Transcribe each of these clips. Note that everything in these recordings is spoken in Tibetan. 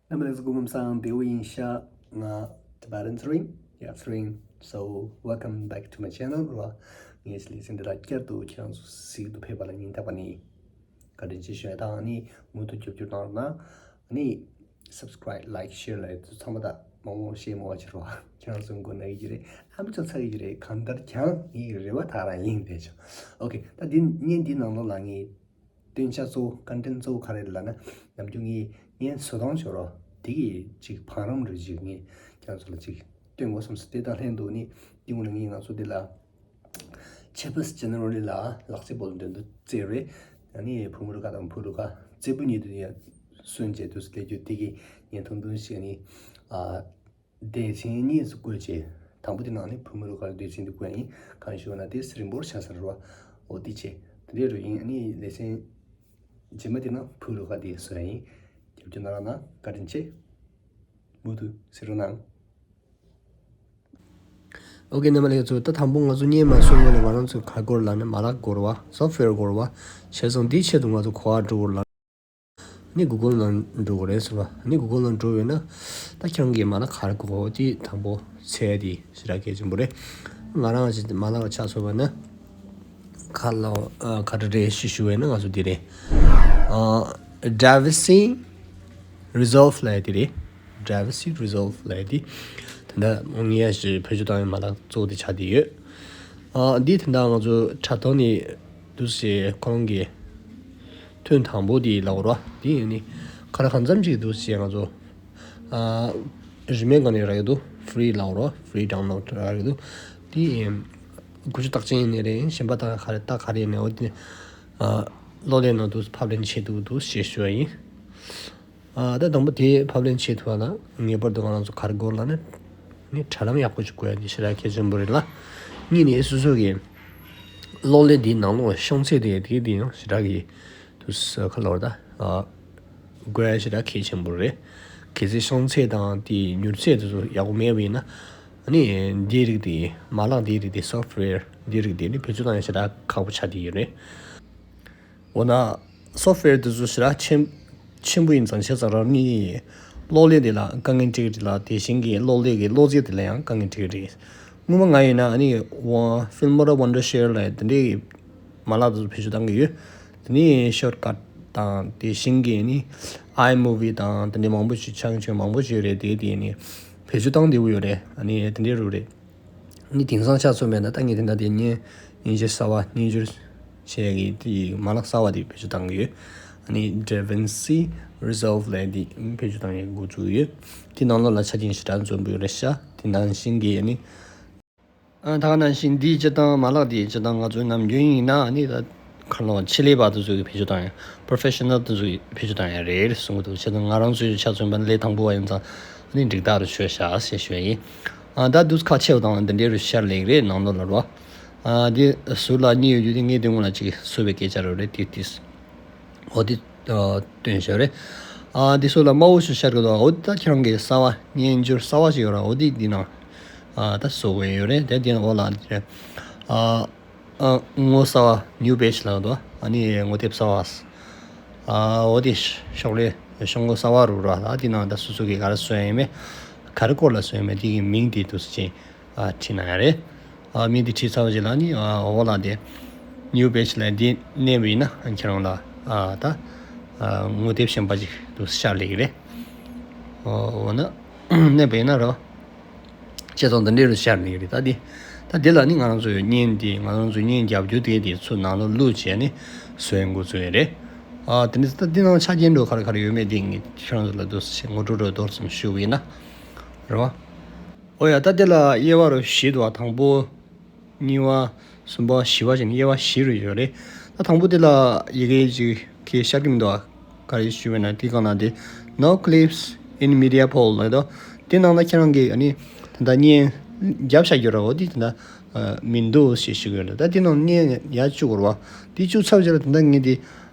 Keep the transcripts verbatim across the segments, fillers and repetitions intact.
རྣམ་པ་ལྷན་རྒྱས་སྐུ་ཁམས་བཟང་། བདེ་པོ་ཡིན་ཤག་ང་Tibetan Sering. Yeah, Sering. So, welcome back to my channel. ར། ངས་ལེ་ཚན་འདི་ལ་བསྐྱར་དུ་ཁྱེད་རང་ཚོ་གཟིགས་དུ་ཕེབས་པ་ལ་སྙིང་ཐག་པ་ནས་བཀའ་དྲིན་ཆེ་ཞུ་ཡ་དང་། ཨ་ནི་མུ་མཐུད་རྒྱབ་སྐྱོར་གནང་རོགས་གནང་། ཨ་ནི་subscribe, like, share ལ་ཚང་མ་ད་མང་མང་བཤད་མོ་བ་བྱེད་རོགས། ཁྱེད་རང་ཚོ་མགོ་ན་གི་རེད། ཨམ་ཅོག་ཚ་གི་རེད། གང་ལྟར་ཀྱང་ངའི་རེ་བ་ད་རང་ཡིན་པས་ཆོག་ཨོ་ཁེ། ད་འདི་བརྙན་འདི་ནང་ལོགས་ལ་ངས་སྟོན་ཆ་གཙོ་བོ། ཀོན་ཊེན་གཙོ་བོ་ག་རེ་རེད་ལབ་ན། ནམ་རྒྱུན་ངས་བརྙན་བཟོ་སྟངས་བྱོས་རོགས། དེ་གི་ཅིག་བང་རིམ་རེ་ཅིག་ངས་ཁྱེད་རང་ཚོ་ལ་ཅིག་སྟོན་དགོས་བསམ་སོང་། དེ་དང་ལྷན་དུ་ནི་དེ་སྔོན་ལ་ངས་ང་ཚོ་འདི་ལ་ཆེ་ཕས་ཅེ་ནལ་ལ་ལག་རྩེད་སྤོ་ལོ་འགྲན་བསྡུར་རྩེ་རེད། ཨ་ནི་བུ་མོ་རུ་ཁ་དང་བུ་རུ་ཁ་རྩེ་ཕུད་གཉིས་དུ་ཡང་སོན་བྱས་དུས་སུ་སླེབས་རྒྱུ། དེ་གི་བརྙན་ཐུང་ཐུང་ཞིག་ནི་ཨ། སྡེ་ཚན་གཉིས་སུ་བགོས་བྱས། དང་པོ་དེ་ནང་ནས་བུ་མོ་རུ་ཁག་སྡེ་ཚན་དེ་བགོས་ཡིན། གང་ཞུ་ན་དེ་རིང་པོར་ཆགས་ས་རེད་བ། འོ་དེ་བྱས། དེ་འདྲས་རུ་ཡིན། ཨ་ནི་ལེ་ཚན་རྗེས་མ་དེ་ནང་བུ་རུ་ཁག་དེ་བཟོ་ཡ་ཡིན། རྒྱབ་སྐྱོར་གནང་རོགས་གནང་། བཀའ་དྲིན་ཆེ། མུ་མཐུད་གཟིགས་རོགས་གནང་། ཨོ་ཁེ། རྣམ་པ་ལྷན་རྒྱས་ཚོ། ད་དང་པོ་ང་ཚོ་བརྙན་མ་བཟོ་སྔོན་ལ་ང་རང་ཚོ་ག་རེ་དགོས་རེད་ལབ་ན། མ་ལག་དགོས་རེད་བ། སོཕ་ཝེར་དགོས་རེད་བ། བྱས་ཙང་དེའི་ཆེད་དུ་ང་ཚོ་ག་པར་འགྲོ་དགོས་རེད་ལབ། ནི་Google ནང་འགྲོ་དགོས་རེད་ཟེར་བ། ནི་Google ནང་འགྲོ་བས་ན་ད་ཁྱེད་རང་གིས་མ་ལག་ག་རེ་དགོས་དེ་དང་པོ་འཚོལ་ཡ་དེ་ཞེ་དྲག་གལ་ཆེན་པོ་རེད། ང་རང་གི་མ་ལག་ཆ་མཚོན་པ་ན་ག་ལ་ཨ་ག་རེ་རེད་ཞུ་ཞུ་བས་ན་ང་ཚོ་འདི་རེད། ཨ་DaVinci Resolve ལབ་ཡ་དེ་རེད། DaVinci Resolve ལབ་ཡ་དེ། ད་ལྟ་ངས་ཞིག་བེད་སྤྱོད་བཏང་བའི་མ་ལག་གཙོ་བོ་དེ་ཆགས་བསྡད་ཡོད། ཨ་འདི་ད་ལྟ་ང་ཚོ་དྲ་ཐོག་ནས་འདུག་སེ་ཁོ་རང་གི་ཐོན་དང་པོ་དེ་ལབ་རོགས། དེ་ཡིན་ནི་ག་རེ་གང་འཚམ་ཅིག་འདུག་སེ་ང་ཚོ་ཨ་རིན་མེད་སྒང་ནས་རག་གི་འདུག Free ལབ་རོགས། Free download རག་གི་འདུག་དེ་ཡིན་དགུ་བཅུ་རྟགས་ཅན་ཡིན་ནི་རེད། གཞན་པ་ད་ག་རེ་ད་ག་རེ་ཡིན་ནི། འོ་དེ་ཨ་གློག་ཀླད་ནང་དུ་ཕབ་ལེན་བྱེད་འདུག་འདུག་ཞེས་ཞུ་བ་ཡིན། ཨ་ད་དང་པོ་དེ་ཕབ་ལེན་བྱེད་ཐུབ་པ་ལ་ངེས་པར་དུ་ང་རང་ཚོ་ག་རེ་དགོས་ལབ་ན། ནི་དྲ་ལམ་ཡག་པོ་ཞིག་དགོས་ཡ་དེ་ཞེ་དྲག་གལ་ཆེན་པོ་རེད་ལ། གཉིས་ནས་སོ་སོ་གི་གློག་ཀླད་དེའི་ནང་ལོགས་ཤོང་ཚད་དེ་དེ་དེ་ཡང་ཞེ་དྲག་གི་དུས་ཁ་ལོར་ད་ཨ་དགོས་ཡ་ཞེ་དྲག་གལ་ཆེན་པོ་རེད། གལ་སྲིད་ཤོང་ཚད་དང་དེའི་མྱུར་ཚད་དེ་ཚོ་ཡག་པོ་མེད་པ་ཡིན་ན། ཨ་ནི་འདིའི་རིགས་དེ་མ་ལག་འདིའི་རིགས་དེ་སོཕ་ཝེར་འདིའི་རིགས་དེ་ནི་བེད་སྤྱོད་བཏང་ཡ་ཞེ་དྲག་ཁག་པོ་ཆགས་བསྡད་ཡོད་རེད། འོ་ན་སོཕ་ཝེར་དེ་ཚོ་ཞེ་དྲག་ཆེན་ཆེན་པོ་ཡིན་ཙང་། བྱས་ཙང་རང་ཉིད་གློག་ཀླད་དེ་ལ་དཀའ་ངལ་འཕྲད་ཀྱི་རེད་ལ། དེ་བཞིན་གྱི་གློག་ཀླད་ཀྱི་གློག་རྫས་དེ་ལ་ཡང་དཀའ་ངལ་འཕྲད་ཀྱི་རེད། སྔོན་མ་ང་ཡིན་ན་ཨ་ནི་Filmora Wondershare ལབ་དེ་འདྲའི་མ་ལག་དེ་ཚོ་བེད་སྤྱོད་བཏང་གི་ཡོད། དེ་ནི་ཤོཊ་ཀཊ་དང་དེ་བཞིན་གྱི་ནི་iMovie དང་དེ་འདྲའི་མང་པོ་ཞིག་ཆ་ཆེན་མང་པོ་ཞིག་རེད། དེ་དེ་ནི་བེད་སྤྱོད་བཏང་བདེ་པོ་ཡོད་རེད། ཨ་ནི་དེ་འདྲའི་རུ་རེད། ནི་དེང་སང་ཆ་མཚོན་པ་ན་ད་ངས་དེ་འདྲ་དེ་བརྙན་བརྙན་འཕྲིན་གསར་པ་བརྙན་བསྒྱུར་བྱེད་ཀྱི་དེ་མ་ལག་གསར་པ་དེ་བེད་སྤྱོད་བཏང་གི་ཡོད། ཨ་ནི་DaVinci Resolve ལབ་དེ་བེད་སྤྱོད་བཏང་ཡས་འགོ་བཙུགས་ཡོད། དེ་ནང་ལོགས་ལ་ཆ་རྐྱེན་ཞེ་དྲག་འཛོམས་པོ་ཡོད་རེད་ཤག་དེ་ནང་བཞིན་གྱི་ཨ་ནི་ཨ་ད་ག་ནང་བཞིན་འདིའི་སྤྱིར་བཏང་མ་ལག་དེའི་སྤྱིར་བཏང་ང་ཚོའི་ནམ་རྒྱུན་ཡིན་ན་ཨ་ནི་ད་ཁ་ལོ་ཆེད་ལས་པ་དེ་ཚོ་གི་བེད་སྤྱོད་བཏང་ཡ། Professional དེ་ཚོ་གི་བེད་སྤྱོད་བཏང་ཡ་རེད་གསུང་གི་འདུག་བྱས་ཙང་ང་རང་ཚོའི་ཆ་མཚོན་པ་ལས་དང་པོ་བ་ཡིན་ཙང་ཨ་ནི་འགྲིག་རྟགས་རུ་ཆོད་ཤག་ཞེས་ཞུ་ཡ་ཡིན། ཨ་ད་དུས་ཁ་ཆེ་བ་དང་འདི་འདྲའི་རུ་ཤར་ལེགས་རེད་ནང་ལོགས་ལ་རོ། ཨ་འདི་ཟུར་ལ་གཉིས་ཡོད་རྒྱུ་དེ་ངས་དེ་སྔོན་ལ་ཅིག་བཟོས་པའི་སྐད་ཆ་རུ་རེད། དེ་དེ་འོ་དེ་སྟོན་ཤོག་རེད། ཨ་འདི་ཟུར་ལ་དམར་པོ་ཞིག་ཤར་གི་འདུག་འོ་དེ་ད་ཁྱེད་རང་གི་གསར་པ་བརྙན་བསྒྱུར་གསར་པ་ཞིག་ཡོད་ར། འོ་དེ་འདི་ནང་ཨ་ད་བཟོ་དགོས་ཡོད་རེད། དེ་འདི་ནང་འོ་ལ་འདི་རེད། ཨ་ཨ་ངོ་གསར་པ་new page ལ་འདུག་ཨ་ནི་ངོ་དེབ་གསར་པ། ཨ་འོ་དེ་ཤོག་ལེ་ཤོག་ངོ་གསར་པ་རུ་ར། ཨ་དེ་ནང་ད་སོ་སོ་གི་ག་རེ་བཟོས་ཡིན་མེད། ག་རེ་སྐོར་ལ་བཟོས་ཡིན་མེད། དེ་གི་མིང་དེ་འདུག་སེ་ཅིག་ཨ་བྲིས་གནང་ཡ་རེད། ཨ་མིང་དེ་བྲིས་ཚར་བ་ཞིག་ལ་ནི་ཨ་འོ་ལ་དེ་new page ལ་དེ་གནོན་པ་ཡིན་ན་ཁྱེད་རང་ལ་ཨ་ད་ཨ་ངོ་དེབ་གཞན་པ་ཅིག་འདུག་སེ་ཤར་ལེ་གི་རེད། འོ་འོ་ན་གནོན་པ་ཡིན་ན་རོ། བྱས་ཙང་འདི་འདྲའི་རུ་ཤར་ནི་རེད། ད་འདི་ད་འདི་ལ་ནི་ང་རང་ཚོའི་བརྙན་འདི་ང་རང་ཚོའི་བརྙན་རྒྱབ་རྒྱུ་དེ་དེ་ཚུར་ནང་ལ་བླུགས་བྱས་ནས་བཟོས་འགོ་ཚུགས་ཡས་རེད། ཨ་དེ་ནི་ད་འདི་ནང་ཆ་རྐྱེན་འགྲོ་ག་རེ་ག་རེ་ཡོད་མེད་དེ་ངས་ཁྱེད་རང་ཚོ་ལ་འདུག་སེ་ངོ་སྤྲོད་རོ་མདོར་ཙམ་ཞུ་བ་ཡིན་ན་རེད་བ། ཨོ་ཡ། ད་འདི་ལ་དབྱེ་བ་རུ་བཞི་འདུག་བ། དང་པོ། གཉིས་པ། གསུམ་པ། བཞི་པ་བྱས་ནས་དབྱེ་བ་བཞི་རུ་ཡོད་རེད། ད་དང་པོ་དེ་ལ་ཡི་གེ་ཅིག་གི་ཤར་གྱི་མི་འདུག་ག་ག་རེ་ཞུ་བས་ན་དེ་གང་ན་དེ་No clips in media pool ལབ་འདུག་དེ་ནང་ལ་ཁྱེད་རང་གིས་ཨ་ནི་ད་ལྟ་བརྙན་རྒྱབ་བཞག་རྒྱུ་ར། འོ་དེ་ད་ལྟ་མི་འདུག་ཞེས་ཞུ་གི་ཡོད་རེད། ད་དེ་ནང་བརྙན་ཡར་བཅུག་དགོས་རེད་བ། དེ་བཅུག་ཚར་རྗེས་ལ་ད་ལྟ་ངས་དེ་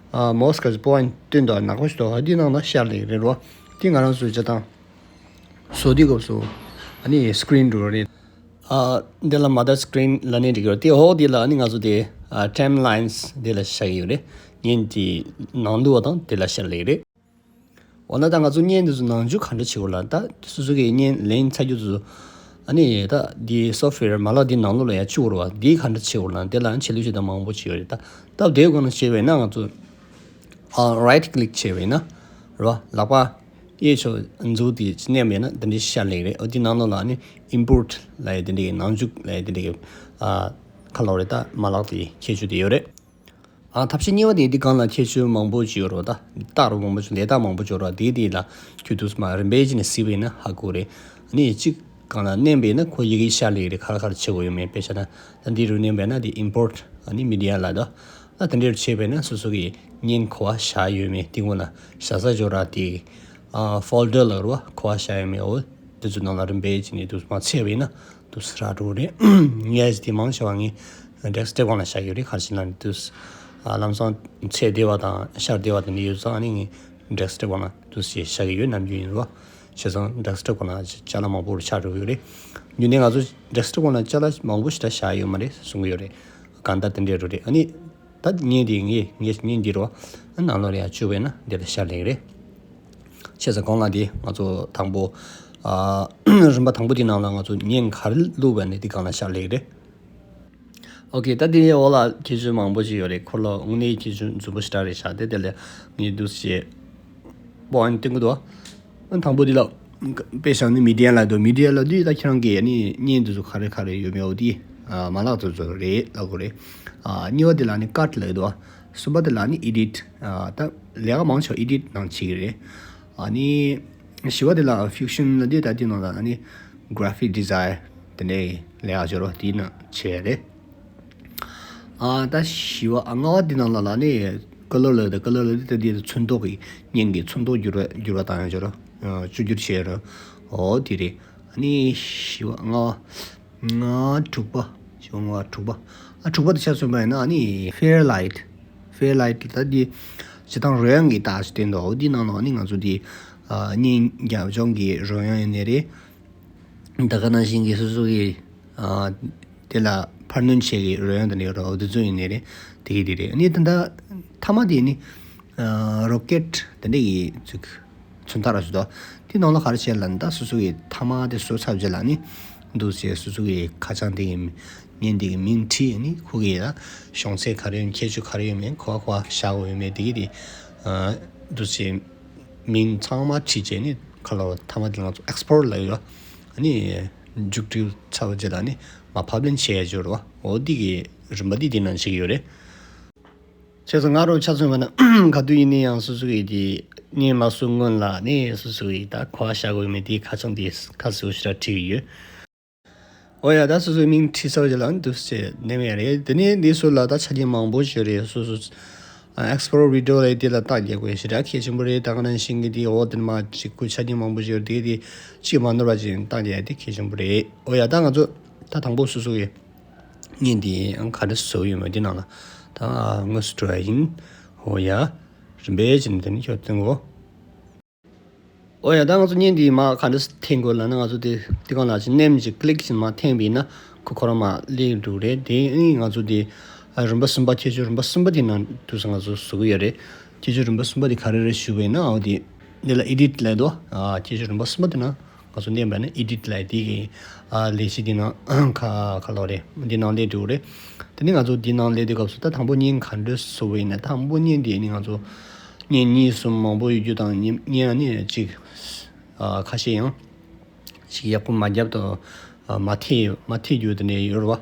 མོ་སི་ཀ་པོ་ཡིན་ཊི་སྟོན་འདུག་ནག་པོ་ཞིག་འདུག་དེ་ནང་ལ་ཤར་ལེ་རེད་རོ། དེ་ང་རང་ཚོའི་བྱེད་སྟངས། བཟོ་དུས་སྐབས་སུ་ཨ་ནི་སི་ཀི་རིན་འགྲོ་རེད། ཨ་འདི་ལ་མ་ད་སི་ཀི་རིན་ལབ་ནའི་འགྲིག་གི་རེད། དེ་འོག་འདི་ལ་ཨ་ནི་ང་ཚོ་དེ་ཨ་ཊའིམ་ལའིན་དེ་ལ་བཞག་གི་ཡོད་རེད། བརྙན་དེ་ནང་དུ་བ་དང་དེ་ལ་བཞག་ལེ་རེད། འོ་ན་ད་ང་ཚོ་བརྙན་འདི་ཚོ་ནང་འཇུག་ག་འདྲ་བྱེད་དགོས་ལ། ད་སོ་སོ་གི་བརྙན་ལེན་ཚར་རྒྱུ་ཚོ། ཨ་ནི་ད་འདི་software མ་ལག་འདི་ནང་ལོགས་ལ་ཡང་བཅུག་དགོས་རེད་བ། འདི་ག་འདྲ་བྱེད་དགོས་ལ། དེ་ལ་ཆེད་ལས་ཤེས་ལྡན་མང་པོ་ཅིག་ཡོད་རེད། ད་སྟབས་བདེ་སྒོ་ནས་བྱས་པས་ན་ང་ཚོ་ཨ་right click བྱས་པས་ན་རེད་བ། ལག་པ་གཡས་ཕྱོགས་མཛུབ་དེ་མནན་པས་ན་འདི་འདྲའི་ཤར་ལེགས་རེད། འོ་འདི་ནང་ལོགས་ལ་ཨ་ནི་import ལབ་ཡ་འདི་འདྲའི་ནང་འཇུག་ལབ་ཡ་འདི་འདྲའི་ཨ་ག་ལབ་རེད། ད་མ་ལག་དེ་ཁྱད་ཆོས་དེ་ཡོད་རེད། ཨ་ཐབས་ཤེས་གཉིས་པ་དེ་འདི་སྒང་ལ་ཁྱད་ཆོས་མང་པོ་ཅིག་ཡོད་རེད་བ། ད་རྟགས་རུ་མང་པོ་ཅིག་ལས་རྟགས་མང་པོ་ཅིག་ཡོད་རེད་བ། དེ་དེ་ལ་ཁྱོད་དུས་མ་རིམ་པས་ཅིག་ནས་གཟིགས་པས་ན་ཧ་གོ་རེད། ཨ་ནི་གཅིག་སྒང་ལ་མནན་པས་ན་ཁོ་ཡི་གེ་ཤར་ལེགས་རེད། ག་རེ་ག་རེ་བྱེད་དགོས་ཡོད་མེད། དཔེ་བཞག་ན་ད་འདི་རུ་མནན་པས་ན་འདི་import ཨ་ནི་media ལ་ད་ཨ་དེ་འདྲ་རུ་བྱས་པས་ན་སོ་སོ་གི་བརྙན་ག་པར་བཞག་ཡོད་མེད། དེ་སྔོན་ལ་བཞག་ས་ཅིག་ཡོད་རེད་བ། དེ་ཨ་folder ལབ་རེད་བ། ག་པར་བཞག་ཡོད་མེད། འོ་དེ་ཚོ་ནང་ལ་རིམ་པས་ཅིག་ནས་དུས་མ་ཚད་པས་ན། དུས་ར་འགྲོ་རེད། ངས་དེ་མང་ཆེ་བ་ངས་desktop སྒང་ལ་བཞག་ཡོད་རེད། ག་རེ་ཟེར་ན་དུས་ཨ་ལམ་སང་ཚད་བདེ་བ་དང་ཤར་བདེ་བ་དེ་འདྲ་ཡོད་ཙང་། ཨ་ནི་ངས་desktop སྒང་ལ་དུས་ཞེས་བཞག་གི་ཡོད། ནམ་རྒྱུན་ཡིན་རོ། བྱས་ཙང་desktop སྒང་ལ་ཅ་ལག་མང་པོ་རུ་ཆགས་འགྲོ་གི་ཡོད་རེད། ཡིན་ནའི་ང་ཚོ་desktop སྒང་ལ་ཅ་ལག་མང་པོ་ཞིག་ད་བཞག་ཡོད་མ་རེད་གསུང་གི་ཡོད་རེད། གང་ལྟར་དེ་འདྲ་རུ་རེད། ཨ་ནི་ད་བརྙན་འདི་ངས་ངས་བརྙན་འདི་རོ། ཨ་ནང་ལོགས་ལ་ཡང་བཅུག་པས་ན་འདི་ལ་ཤར་ལེགས་རེད། བྱས་ཙང་གོང་ལ་འདི་ང་ཚོ་དང་པོ་ཨ་རིམ་པ་དང་པོ་འདི་ནང་ལ་ང་ཚོ་བརྙན་ག་རེ་བླུགས་པ་ནི་འདི་སྒང་ལ་ཤར་ལེགས་རེད། ཨོ་ཁེ། ད་འདི་འོག་ལ་ཁྱད་ཆོས་མང་པོ་ཞིག་ཡོད་རེད། ཁོ་ལ་དངོས་གནས་ཁྱད་ཆོས་འཛོམས་པོ་ཞིག་རེད་ཤག་དེ་དེ་ལས་ངས་འདུག་སེ་point སྟོན་གི་འདུག་ཨ་དང་པོ་འདི་ལ་དཔེ་བཞག་ནི་media ལ་འདུག media ལ་འདི་ད་ཁྱེད་རང་གིས་ནི་བརྙན་འདི་ཚོ་ག་རེ་ག་རེ་ཡོད་མེད་འོ་འདི་ཨ་མ་ལག་ཚོ་ཚོ་རེད་ལབ་དགོས་རེད། ཨ་གཉིས་པ་འདི་ལ་ནི་cut ལབ་འདུག་གསུམ་པ་འདི་ལ་ནི་edit ཨ་ད་ལས་ཀ་མང་ཆེ་བ་edit ནང་བྱེད་ཀྱི་རེད། ཨ་ནི་བཞི་པ་འདི་ལ་Fusion ལ་འདི་ད་འདི་ནང་ལ་ནི་graphic design དེ་འདྲའི་ལས་ཀ་བྱེད་རོགས་དེ་ནང་བྱས་རེད། ཨ་ད་བཞི་པ་ཨ་ལྔ་པ་འདི་ནང་ལ་ལ་ནི་color ལབ་ད་color ལབ་ད་འདི་ཚོན་མདོག་གི་བརྙན་གྱི་ཚོན་མདོག་འགྱུར་བ་འགྱུར་བ་བཏང་ཡང་བྱེད་རོགས། ཨ་བཅོས་བསྒྱུར་བྱེད་རོགས། འོ་དེ་རེད། ཨ་ནི་བཞི་པ་ལྔ་པ། ལྔ་དྲུག་པ། བཞི་པ་ལྔ་པ་དྲུག་པ། ཨ་དྲུག་པ་དེ་ཆ་མཚོན་པ་ཡིན་ན་ཨ་ནི་Fairlight Fairlight ད་འདི་སྤྱིར་བཏང་རོལ་དབྱངས་ཀྱི་རྟགས་ཤིག་བསྟན་འདུག་འོ་འདི་ནང་ལ་ཨ་ནི་ང་ཚོ་འདི་ཨ་བརྙན་རྒྱབ་ལྗོངས་ཀྱི་རོལ་དབྱངས་ཡིན་ནའི་རེད། ད་ག་ནང་བཞིན་གྱི་སོ་སོ་གི་ཨ་དེ་ལ་འཕར་སྣོན་བྱེད་ཀྱི་རོལ་དབྱངས་དེ་འདྲ་ཡོད་རེད། འོ་དེ་ཚོ་ཡིན་ནའི་རེད། དེ་གི་དེ་རེད། ཨ་ནི་ད་ལྟ་མཐའ་མ་དེ་ནི་ཨ་rocket དེ་འདྲ་གི་ཚིག་མཚོན་རྟགས་ར་ཞུ་དོ། དེ་ནང་ལ་ག་རེ་བྱས་ལབ་ན་ད་སོ་སོ་གི་མཐའ་མ་དེ་བཟོས་ཚར་རྗེས་ལ་ནི་འདུག་སེ་སོ་སོ་གི་ཁ་བྱང་དེ་གི་བརྙན་དེ་གི་མིང་བྲིས། ཨ་ནི་ཁོ་གི་ཡ་ཤོང་ཚད་ག་རེ་ཡོད། ཁྱད་ཆོས་ག་རེ་ཡོད་མེད། ག་པར་ག་པར་བཞག་དགོས་ཡོད་མེད་དེ་གི་དེ་ཨ་འདུག་སེ་མིང་ཚང་མ་བྲིས་རྗེས་ནི་ག་ལབ་མཐའ་མ་དེ་ང་ཚོ་export ལབ་ཡོད། ཨ་ནི་མཇུག་སྒྲིལ་ཚར་བ་རྗེས་ལ་ནི་མར་ཕབ་ལེན་བྱེད་ཡ་འབྱོར་བ། འོ་འདི་གི་རིམ་པ་འདི་འདི་ནང་བྱེད་ཀྱི་ཡོད་རེད། བྱས་ཙང་ང་རང་ཆ་མཚོན་པ་ན་ག་དུས་ཡིན་ནའི་ཡང་སོ་སོ་གི་དེ་བརྙན་མ་བཟོ་སྔོན་ལ་ནི་སོ་སོ་གི་ད་ག་པར་བཞག་དགོས་ཡོད་མེད་དེ་ཁ་བྱང་དེ་ཁ་གསལ་པོ་ཞེ་དྲག་བྲིས་ཀྱི་ཡོད། འོ་ཡ། ད་སོ་སོའི་མིང་བྲིས་ཚར་རྗེས་ལ་འདུག་སེ་ནེམ་ཡ་རེད། དེ་ནས་འདི་ཚོ་ལ་ད་ཆ་རྐྱེན་མང་པོ་ཞིག་རེད། སོ་སོ་export video ལ་དེ་ལ་རྟགས་རྒྱག་དགོས་ཞེ་དྲག་གལ་ཆེན་པོ་རེད། ད་ག་ནང་བཞིན་གྱི་དེ་འོ་དེ་མ་གཅིག་ཁུ་ཆ་རྐྱེན་མང་པོ་ཞིག་རེད། དེ་དེ་གཅིག་མ་ནོར་བ་ཅིག་རྟགས་རྒྱག་ཡ་དེ་གལ་ཆེན་པོ་རེད། འོ་ཡ། ད་ང་ཚོ་ད་དང་པོ་སོ་སོ་གི་བརྙན་དེ་ག་འདྲ་བཟོ་ཡོད་མེད་དེ་ནང་ལ་ད་དངོས་སུ་འགྲོ་ཡ་ཡིན། འོ་ཡ། རིམ་པས་བྱས་ནས་དེ་ནས་ཁྱོད་སྟོན་གོ། འོ་ཡ། ད་ང་ཚོ་བརྙན་འདི་མར་ག་འདྲ་འཐེན་དགོས་ལབ་ན། ང་ཚོ་དེ་དེ་གང་ལ་ཅིག་མནན་ཅིག་click ཅིག་མར་འཐེན་པ་ཡིན་ན་ཁོ་ཁོ་རང་མར་སླེབས་འགྲོ་གི་རེད། དེ་ནི་ང་ཚོ་དེ་ཨ་རིམ་པ་གསུམ་པ། ཁྱད་ཆོས་རིམ་པ་གསུམ་པ་དེ་ནང་དུས་སུ་ང་ཚོ་བཟོ་གི་ཡོད་རེད། ཁྱད་ཆོས་རིམ་པ་གསུམ་པ་དེ་ག་རེ་རེད་ཞུས་པ་ཡིན་ན། འོ་དེ་འདི་ལ་edit ལབ་འདུག་ཨ་ཁྱད་ཆོས་རིམ་པ་གསུམ་པ་དེ་ནང་ང་ཚོ་མནན་པ་ཡིན་ན་edit ལབ་དེ་གི་ཨ་ལས་གཞི་དེ་ནང་ཁ་ཁ་ལོ་རེད། དེ་ནང་སླེབས་འགྲོ་གི་རེད། དེ་ནི་ང་ཚོ་དེ་ནང་སླེབས་དུས་སྐབས་སུ་ད་དང་པོ་བརྙན་ག་འདྲ་བཟོ་བ་ཡིན་ན། དང་པོ་བརྙན་དེ་ནི་ང་ཚོ་བརྙན་གཉིས་གསུམ་མང་པོ་ཡོད་རྒྱུ་དང་། བརྙན་ཨ་ནི་གཅིག་ཨ་ཁ་ཤས་ཡང་ཞིག་ཡག་པོ་མ་བརྒྱབ་དང་། ཨ་མ་འཐེན་མ་འཐེན་རྒྱུ་དེ་འདྲ་ཡོད་རེད་བ།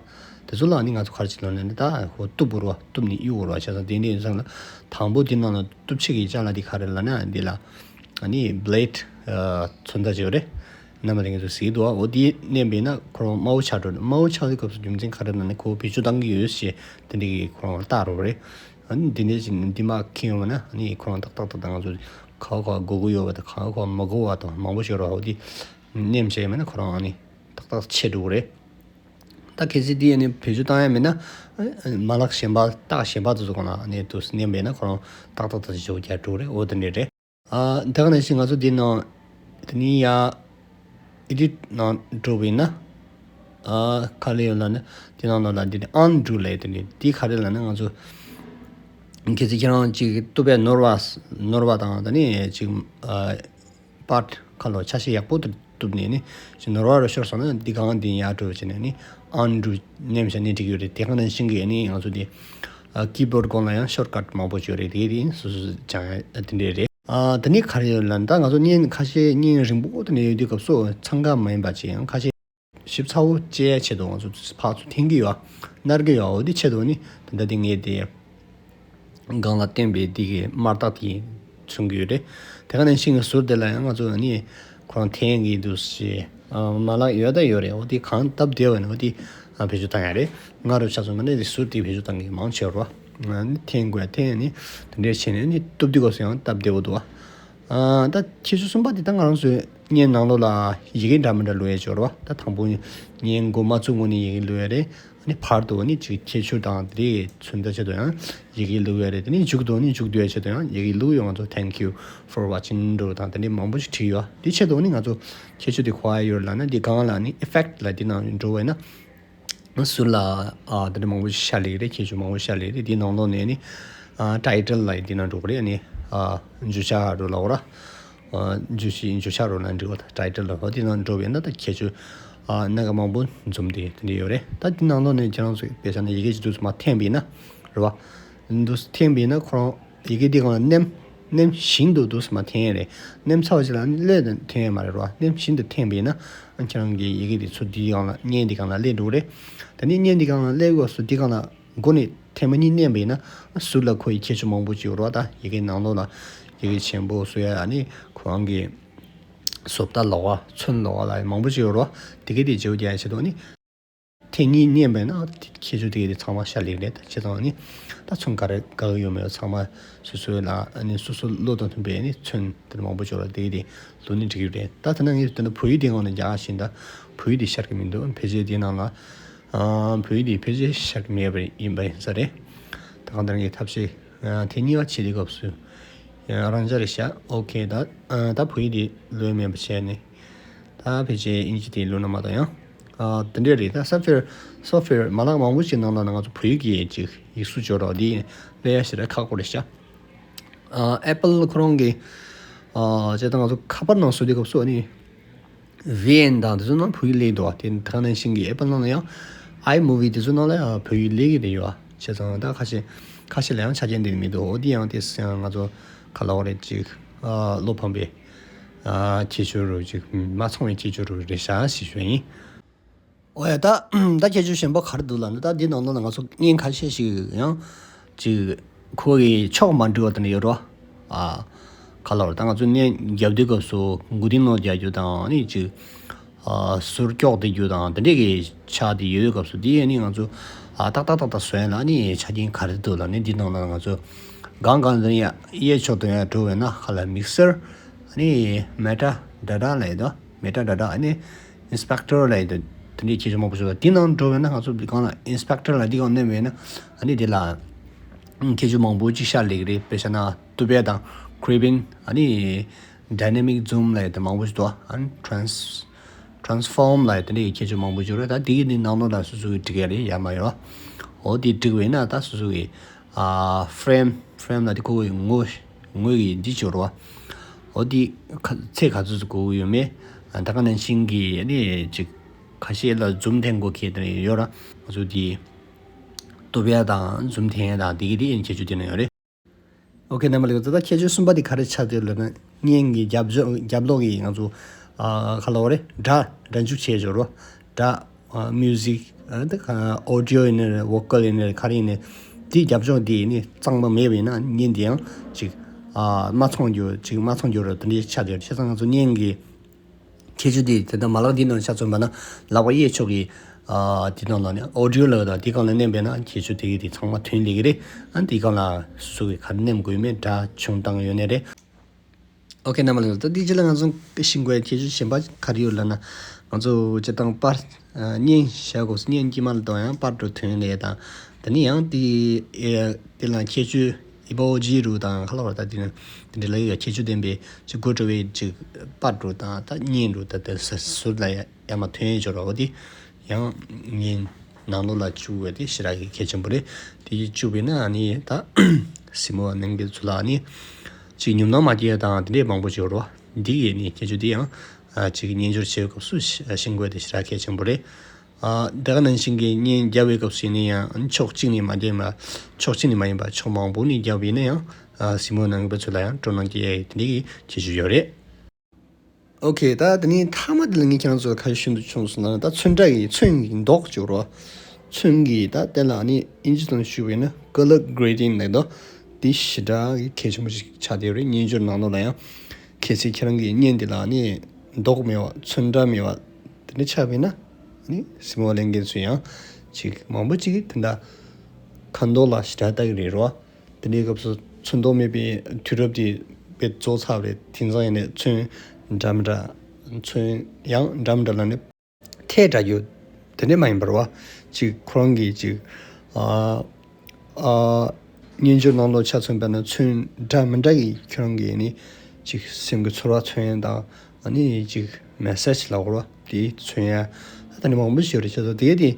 དེ་ཚོ་ལ་ནི་ང་ཚོ་ག་རེ་བྱེད་ལབ་ན་ནི་ད་ཁོ་གཏུབ་དགོས་རེད་བ། གཏུབ་ནས་གཡུག་དགོས་རེད་བ། བྱས་ཙང་དེ་འདྲ་ཡིན་ཙང་ལ་དང་པོ་དེ་ནང་ལ་གཏུབ་བྱེད་ཀྱི་ཅ་ལག་དེ་ག་རེ་ལབ་ན་འདི་ལ་ཨ་ནི་blade ཨ་མཚོན་རྟགས་ཅིག་ཡོད་རེད། རྣམ་པ་དེ་ང་ཚོ་གཟིགས་འདུག་འོ་དེ་མནན་པས་ན་ཁོ་རང་དམར་པོ་ཆགས་འགྲོ། དམར་པོ་ཆགས་དུས་སྐབས་སུ་རྒྱུ་མཚན་ག་རེ་ལབ་ན་ཁོ་བེད་སྤྱོད་བཏང་གི་ཡོད་ཞེས་དེ་འདྲ་གི་ཁོ་རང་རྟགས་རེད། ཨ་ནི་འདི་འདྲ་ཞིག་འདི་མར་འཁྱེར་ཡོང་བ་ན་ཨ་ནི་ཁོ་རང་ཏག་ཏག་ཏག་ཏག་ང་ཚོ་ག་བ་ག་བ་དགོས་ཀྱི་ཡོད་པ་དང་། ག་བ་ག་བ་མ་དགོས་པ་དང་མང་པོ་ཞིག་ཡོད་རེད། འོ་དེ་མནན་བྱས་ཡོད་མེད་ན་ཁོ་རང་ཨ་ནི་ཏག་ཏག་ཆད་འགྲོ་གི་རེད། ད་གལ་སྲིད་འདི་ཨ་ནི་བེད་སྤྱོད་བཏང་ཡ་མེད་ན་མ་ལག་གཞན་པ་རྟགས་གཞན་པ་དེ་ཚོ་སྒང་ལ་ཨ་ནི་དུ་མནན་པས་ན་ཁོ་རང་ཏག་ཏག་ཏག་ཞེ་པོ་རྒྱག་འགྲོ་གི་རེད། འོ་དེ་འདྲ་རེད། ཨ་ད་ག་ནང་བཞིན་ང་ཚོ་འདི་ནང་དེ་ནས་ཡ་edit ནང་འགྲོ་བ་ཡིན་ན། ཨ་ག་རེ་ཡོད་ལབ་ན་དེ་ནང་ལོགས་ལ་འདི་ནས་undo ལབ་ཡ་དེ་ནས་འདི་ག་རེ་ལབ་ན་ང་ཚོ་ གལ་སྲིད་ཁྱེད་རང་ཅིག་ཏུ་པའི་ནོར་བ་ནོར་བ་དང་ད་ནི་ཅིག་པར་ཁ་ལོ་ཆ་ཤས་ཡག་པོ་དུ་གཏུབ་ནས་ནི་ཅིག་ནོར་བ་རུ་ཤོར་སོང་ན་འདི་གང་འདི་ཡར་འགྲོ་བྱས་ནས་ནི་ཨན་འགྲུ་ནེམ་བྱས་ནས་འགྲིག་ཡོད་རེད། དེ་གང་ནང་བཞིན་གྱི་ནི་ང་ཚོ་འདི་ཀི་བོར་གོང་ལ་ཡང་ཤོར་ཀཊ་མང་པོ་ཡོད་རེད། དེ་དེ་སོ་སོ་སྦྱང་ཡ་དེ་འདྲས་རེད། ཨ་ད་ནི་ག་རེ་ཡོད་ལབ་ན་ད་ང་ཚོ་བརྙན་ཁ་ཤས་བརྙན་རིང་པོ་དེ་འདྲ་ཡོད་དུས་སྐབས་སུ་འཚང་ཁ་མ་ཡིན་པ་ཅིག་ཡང་ཁ་ཤས་ཞིབ་ཚགས་པོ་བྱེད་ཡ་ཆེད་དུ་ང་ཚོ་ཕར་ཚུར་འཐེན་གྱི་ཡོད། ནར་གྱི་ཡོད། འོ་དེ་ཆེད་དུ་ནི་ད་ལྟ་དེ་ངས་དེ་སྒང་ལ་བསྟན་པའི་དེ་གི་དམར་རྟགས་དེ་མཚོན་གྱི་ཡོད་རེད། དེ་ག་ནང་བཞིན་གྱི་ཟུར་དེ་ལ་ཡང་ང་ཚོ་ནི་ཁོ་རང་འཐེན་གྱི་འདུག་ཞེས་མ་ལག་ཡོད་ད་ཡོད་རེད། འོ་དེ་གང་སྟབས་བདེ་བ་ནི་འོ་དེ་བེད་སྤྱོད་བཏང་ཡ་རེད། ང་རུ་ཆ་མཚོན་པ་ནི་དེ་ཟུར་དེ་བེད་སྤྱོད་བཏང་གི་མང་ཆེ་བ་རེད་བ། ནི་འཐེན་དགོས་ཡ་འཐེན་ནི་དེ་འདྲས་བྱས་ནས་ནི་གཏུབ་དུས་སྐབས་སུ་ཡང་སྟབས་བདེ་བོ་འདུག་བ། ཨ་ད་ཁྱད་ཆོས་གསུམ་པ་དེ་ད་ང་རང་ཚོའི་བརྙན་ནང་ལོགས་ལ་ཡི་གེ་འདྲ་མི་འདྲ་བླུག་ཡས་ཅིག་ཡོད་རེད་བ། ད་དང་པོ་བརྙན་འགོ་མ་བཙུགས་སྔོན་ནས་ཡི་གེ་བླུག་ཡས་རེད། ཨ་ནི་བར་དུ་ནི་ཅིག་ཁྱད་ཆོས་དང་དེ་རིགས་མཚོན་ཐབས་ཆེད་དུ་ཡང་ཡི་གེ་བླུག་ཡས་རེད། དེ་ནི་མཇུག་ཏུ་ནི་མཇུག་བསྡུ་ཡས་ཆེད་དུ་ཡང་ཡི་གེ་བླུག་ཡོད། ང་ཚོ་thank you for watching འདྲ་བོ་དང་དེ་འདྲའི་མང་པོ་ཞིག་བྲིས་ཡོད། དེ་ཆེད་དུ་ནི་ང་ཚོ་ཁྱད་ཆོས་དེ་ག་པར་ཡོད་ལབ་ན་འདི་སྒང་ལ་ནི་effect ལབ་དེ་ནང་འགྲོ་བས་ན། ཟུར་ལ་ཨ་དེ་འདྲ་མང་པོ་ཞིག་ཤར་ལེགས་རེད། ཁྱད་ཆོས་མང་པོ་ཤར་ལེགས་རེད། དེའི་ནང་ལོགས་ནས་ནི་ཨ་title ལབ་ཡས་དེ་ནང་འགྲོ་གི་རེད། ནི་ཨ་བརྗོད་བྱ་རུ་ལབ་ར། ཨ་བརྗོད་བྱའི་བརྗོད་བྱ་རུ་ལ་འགྲིག་པ་དང་title ལབ་དེ་ནང་འགྲོ་བས་ན་ད་ཁྱད་ཆོས་ཨ་སྣ་ཁ་མང་པོ་འཛོམས་ཏེ་དེ་འདྲ་ཡོད་རེད། ད་དེ་ནང་ལོགས་ནས་ཁྱེད་རང་ཚོས་དཔེ་བཞག་ན་ཡི་གེ་ཅིག་འདུག་སེ་མར་འཐེན་པ་ཡིན་ན་རེད་བ། འདུག་སེ་འཐེན་པ་ཡིན་ན་ཁོ་རང་ཡི་གེ་འདི་སྒང་ལ་མནན། མནན་བཞིན་དུ་འདུག་སེ་མར་འཐེན་ཡས་རེད། མནན་ཚར་བ་ཅིག་ལ་ནི་སླེབས་ནས་འཐེན་ཡས་མ་རེད་བ། མནན་བཞིན་དུ་འཐེན་པ་ཡིན་ན་ཨ་ཁྱེད་རང་གི་ཡི་གེ་འདི་ཚུར་འདིའི་སྒང་ལ་བརྙན་འདི་སྒང་ལ་སླེབས་འགྲོ་གི་རེད། ད་ནི་བརྙན་འདི་སྒང་ལ་སླེབས་དགོས་སུ་འདི་སྒང་ལ་མགོ་ནས་ཐེངས་མ་གཉིས་མནན་པ་ཡིན་ན་ཨ་ཟུར་ལ་ཁོ་ཡི་ཁྱད་ཆོས་མང་པོ་ཅིག་ཡོད་རེད་བ། ད་ཡི་གེ་ནང་ལོགས་ལ་ཡི་གེ་ཆེན་པོ་བཟོ་ཡ་ཨ་ནི་ཁོ་རང་གི་བཟོ་ལྟ་ལོགས་པ་ཚོན་ལོགས་པ་ལ་མང་པོ་ཅིག་ཡོད་རེད་བ། དེ་གའི་དེ་བརྗེ་པོ་རྒྱག་ཡ་ཆེད་དུ་ཨ་ནི། ཐེངས་གཉིས་མནན་པས་ན་ཁྱད་ཆོས་དེ་གའི་དེ་ཚང་མ་ཤར་ལེགས་རེད། ད་བྱས་ཙང་ནི་ད་ཚོན་ག་རེ་དགའ་གི་ཡོད་མེད་ཚང་མ་སོ་སོའི་ལ་ཨ་ནི་སོ་སོ་བློ་དང་མཐུན་པའི་ནི་ཚོན་དེ་མང་པོ་འབྱོར་བ་དེ་གའི་དེ་བླུགས་ནི་འགྲིག་གི་རེད། ད་ད་ནང་ངས་ད་ནི་བོད་ཡིག་དེ་སྒང་ནས་རྒྱག་བཞིན་ད་བོད་ཡིག་དེ་ཤར་གི་མི་འདུག་ཕལ་ཆེར་དེའི་ནང་ལ་ཨ་བོད་ཡིག་དེ་ཕལ་ཆེར་ཤར་གི་མེད་པ་ཡིན་པ་ཡིན་ས་རེད། ད་གང་ལྟར་ངས་ཐབས་ཤེས་ཨ་དེ་གཉིས་པ་བྱེད་དུས་སྐབས་སུ་ཨ་རང་འཇགས་རེད་ཤག་ཨོ་ཁེ། ད་ཨ་ད་བོད་ཡིག་དེ་བླུགས་མེད་པ་བྱས་ནས། ད་ཕལ་ཆེར་དབྱིན་ཇི་དེ་བླུགས་ན་མ་གཏོགས་ཡང་། ཨ་དེ་འདྲས་རེད། ད་software software མ་ལག་མང་པོ་ཞིག་ནང་ལ་ང་ཚོ་བོད་ཡིག་གི་ཅིག་ཡིག་གཟུགས་སྦྱོར་རོགས་འདི་སླེབས་ཡ་ཞེ་དྲག་ཁག་པོ་རེད་ཤག་ཨ་Apple ཁོ་རང་གི་ཨ་བྱས་ཙང་ང་ཚོ་ཁ་པར་ནང་བཟོ་དུས་སྐབས་སུ་ཨ་ནི་V N དང་དེ་ཚོ་ནང་བོད་ཡིག་སླེབས་འདུག་ཨ་དེ་ད་ག་ནང་བཞིན་གྱི་Apple ནང་ལ་ཡང་iMovie དེ་ཚོ་ནང་ལ་ཡང་བོད་ཡིག་སླེབས་ཀྱི་རེད་ཡོད། ཨ་བྱས་ཙང་ད་ཁ་ཤས་ཁ་ཤས་ལ་ཡང་ཆ་རྐྱེན་དེ་མི་འདུག་འོ་དེ་ཡང་དེ་ང་ཚོ་ག་ལབ་དགོས་རེད། ཅིག་ཨ་བློ་ཕམ་པའི་ཨ་ཁྱད་ཆོས་རུ་ཅིག་མ་ཚང་བའི་ཁྱད་ཆོས་རུ་རེད་ཤག་ཞེས་ཞུ་ཡ་ཡིན། འོ་ཡ་ད་ད་ཁྱད་ཆོས་གཞན་པ་ག་རེ་འདུག་ལབ་ན་ད་འདི་ནང་ལོགས་ལ་ང་ཚོ་བརྙན་ཁ་ཤས་ཤིག་ཡང་ཅིག་ཁོ་གི་ཕྱོགས་མ་འགྲིག་པ་དེ་འདྲ་ཡོད་རེད་བ། ཨ་ག་ལབ་རེད། ད་ང་ཚོ་བརྙན་རྒྱབ་དུས་སྐབས་སུ་མགོ་རྟིང་ནང་རྒྱག་རྒྱུ་དང་ཨ་ནི་ཅིག་ཨ་ཟུར་ཀྱོག་བསྡད་རྒྱུ་དང་དེ་འདྲས་ཀྱི་ཆ་དེ་ཡོད་དུས་སྐབས་སུ་དེ་ཨ་ནི་ང་ཚོ་ཨ་ཏག་ཏག་ཏག་ཏག་བཟོ་ཡ་ལ་ཨ་ནི་ཆ་རྐྱེན་ག་རེ་འདུག་ལབ་ན་འདི་ནང་ལ་ང་ཚོ་སྒང་སྒང་དེ་ཡ་གཡས་ཕྱོགས་དེ་ཡ་འགྲོ་བས་ན་ཧ་ལ་mixer ཨ་ནི་metadata ལབ་ཡོད་དོ། metadata ཨ་ནི་inspector ལབ་ཡོད་དོ། དེ་འདྲའི་ཁྱད་ཆོས་མང་པོ་ཞིག་ཡོད། དེ་ནང་འགྲོ་བས་ན་ང་ཚོ་འདི་སྒང་ལ་inspector ལབ་འདི་སྒང་མནན་པས་ན་ཨ་ནི་དེ་ལ་ཁྱད་ཆོས་མང་པོ་ཅིག་ཤར་ལེགས་རེད། དཔེ་བཞག་ན་ཏུ་པེ་དང་cribbing ཨ་ནི་dynamic zoom ལབ་ཡོད་དོ། མང་པོ་ཞིག་འདུག་ཨ་ནི་trans transform ལབ་ཡོད་དེ་འདྲའི་ཁྱད་ཆོས་མང་པོ་ཞིག་ཡོད་རེད། ད་དེ་གི་ནི་ནང་ལོགས་ལ་སོ་སོ་གི་འགྲིག་ཡ་རེད། ཡ་མ་ཡོད། འོ་དེ་འགྲིག་བས་ན་ད་སོ་སོ་གི་ཨ་frame frame ལ་དེ་ཁོ་གི་ངོས་ངོས་ཀྱི་འདི་སྦྱོར་བ། འོ་དེ་ཁ་ཚད་ག་ཚོད་ཙམ་དགོས་ཀྱི་ཡོད་མེད། ཨ་ད་ག་ནང་བཞིན་གྱི་ཨ་ནི་ཅིག་ཁ་ཤས་ལ་zoom འཐེན་དགོས་ཁེལ་དེ་ཡོད་ར། ང་ཚོ་དེ་ཏུ་པེ་དང་zoom འཐེན་ཡ་དང་དེ་གི་དེ་ཡན་ཁྱད་ཆོས་དེ་ནང་ཡོད་རེད། ཨོ་ཁེ་རྣམ་པ་ལགས། ད་ལྟ་ཁྱད་ཆོས་གསུམ་པ་དེ་ག་རེ་ཆགས་བསྡད་ལབ་ན་བརྙན་གྱི་རྒྱབ་ལྗོངས་རྒྱབ་ལོགས་ཀྱི་ང་ཚོ་ཨ་ག་ལབ་དགོས་རེད། སྒྲ་སྒྲ་འཇུག་བྱས་སྦྱོར་བ། སྒྲ་ཨ་music ཨ་ད་ག་audio ཡིན་ནའི་vocal ཡིན་ནའི་ག་རེ་ཡིན་ནའི་དེའི་རྒྱབ་ལྗོངས་དེ་ནི་གཙང་མ་མེད་པ་ཡིན་ན་བརྙན་དེ་ཡང་ཅིག་ཨ་མ་ཚང་རྒྱུ་ཅིག་མ་ཚང་རྒྱུ་རེད། དེ་འདྲའི་ཆགས་བསྡད་ཡོད། བྱས་ཙང་ང་ཚོ་བརྙན་གྱི་ཁྱད་ཆོས་དེ་དེ་ལྟར་མ་ལག་འདི་ནང་ཆ་མཚོན་པ་ན་ལག་པ་གཡས་ཕྱོགས་ཀྱི་ཨ་དེ་ནང་ལ་ནི་audio ལབ་དང་དེ་སྒང་ལ་མནན་པས་ན་ཁྱད་ཆོས་དེ་གི་དེ་ཚང་མ་ཐོན་ལེ་གི་རེད། ཨ་དེ་སྒང་ལ་སོ་སོ་གི་ག་རེ་མནན་དགོས་མེད་སྒྲ་བྱུང་བཏང་ཡོད་ནི་རེད། ཨོ་ཁེ་རྣམ་པ་ལགས། ད་དེ་རྗེས་ལ་ང་ཚོ་ཤེས་དགོས་ཡ་ཁྱད་ཆོས་གཞན་པ་ག་རེ་ཡོད་ལབ་ན་ང་ཚོ་སྤྱིར་བཏང་པར་ཨ་བརྙན་བཞག་དགོས་སུ་བརྙན་དཀྱིལ་མ་ལ་གཏོང་ཡང་པར་འགྲོ་ཐོན་ལེ་དང་། དེ་ནི་ཡང་དེ་ཨེ་དེ་ལ་ཁྱད་ཆོས་ཨི་པོ་ཇི་རུ་དང་ག་ལབ་དགོས་རེད། ད་དེ་ནི་དེ་འདྲ་ལ་ཡོད་ཁྱད་ཆོས་ལྡན་པའི་ཅིག་དགོད་བྲོ་བའི་ཅིག་པར་རུ་དང་ད་བརྙན་རུ་ད་དེ་ཟ་ཟུར་ལ་ཡ་ཡ་མ་ཐོན་ཡོད་ཅོག་རོ། དེ་ཡང་བརྙན་ནང་ལོགས་ལ་བཅུག་པ་དེ་ཞེ་དྲག་གི་གལ་ཆེན་པོ་རེད། དེ་བཅུག་པས་ན་ཨ་ནི་ད་ གཟིགས་མོ་བ་ནང་གི་ཚོ་ལ་ནི་ཅིག་ཉུང་ན་མ་སྐྱེས་དང་དེ་འདྲས་མང་པོ་ཅིག་ཡོད་རེད་བ། འདི་ཡི་ནི་ཁྱད་ཆོས་འདི་ཡང་ཨ་ཅིག་སྙན་སྦྱོར་བྱེད་སྐབས་སུ་ཤེས་དགོས་དེ་ཞེ་དྲག་གལ་ཆེན་པོ་རེད། ཨ་དེ་ག་ནང་བཞིན་གྱི་བརྙན་རྒྱབ་པའི་སྐབས་སུ་ཡིན་ན་ཡང་ཕྱོགས་གཅིག་ནས་མ་བརྒྱབ་ན་ཕྱོགས་གཅིག་ནས་མ་ཡིན་པ་ཕྱོགས་མང་པོ་ནས་རྒྱབ་ཡིན་ན་ཡང་ཨ་གཟིགས་མོ་བ་ནང་གི་བ་ཚོ་ལ་ཡང་སྤྲོ་སྣང་སྐྱེ་ཡ་ཡི་དེ་འདྲས་ཀྱི་ཁྱད་ཆོས་ཡོད་རེད། ཨོ་ཁེ། ད་དེ་ནས་མཐའ་མ་དེ་ལ་ངས་ཁྱེད་རང་ཚོ་ལ་ཁ་ཤས་ཞུ་འདོད་བྱུང་སོང་ན། ད་ཚོན་ཁྲ་གི་ཚོན་གྱི་མདོག་ཅིག་ཡོད་རེད་བ། ཚོན་གྱི་ད་དེ་ལ་ནི་ཨིན་ཇི་ཐོག་ནས་ཞུས་པ་ཡིན་ན་color grading ལབ་འདུག་དེ་ཞེ་དྲག་གི་གལ་ཆེན་པོ་ཞིག་ཆགས་བསྡད་ཡོད་རེད། སྙན་སྦྱོར་ནང་ལོགས་ལ་ཡང་གལ་སྲིད་ཁྱེད་རང་གི་བརྙན་དེ་ལ་ནི་མདོག་མེད་པ་ཚོན་ཁྲ་མེད་པ་དེ་འདྲ་ཆགས་པ་ཡིན་ན་ནི་གཟིགས་མོ་ལེན་མཁན་ཚོས་ཡང་ཅིག་མང་པོ་ཅིག་གིས་དེ་འདྲ་ཁ་མདོག་ལ་ཞེ་དྲག་ལྟ་གི་རེད་རོ། དེ་འདྲའི་སྐབས་སུ་ཚོན་མདོག་མེད་པའི་དུས་རབས་དེ་དཔེ་རྫོགས་ཚར་བ་རེད། དེང་སང་ཡིན་ནའི་ཚོན་འདྲ་མི་འདྲ་ཚོན་ཡང་འདྲ་མི་འདྲ་ལ་ནི་ཐད་འདྲ་རྒྱུ་དེ་འདྲ་མ་ཡིན་པར་བ། ཅིག་ཁོ་རང་གིས་ཅིག་ཨ་ཨ་སྙན་སྦྱོར་ནང་ལོགས་ཆ་མཚོན་པ་ན་ཚོན་འདྲ་མི་འདྲ་གི་ཁྱོད་རང་གིས་ནི་ཅིག་སེམས་ཀྱི་ཚོར་བ་མཚོན་ཡ་དང་ཨ་ནི་ཅིག་message ལབ་དགོས་རེད་བ། དེ་མཚོན་ཡ་ད་ནི་མང་པོ་ཞིག་ཡོད་རེད། བྱས་ཙང་དེ་ག་དེ་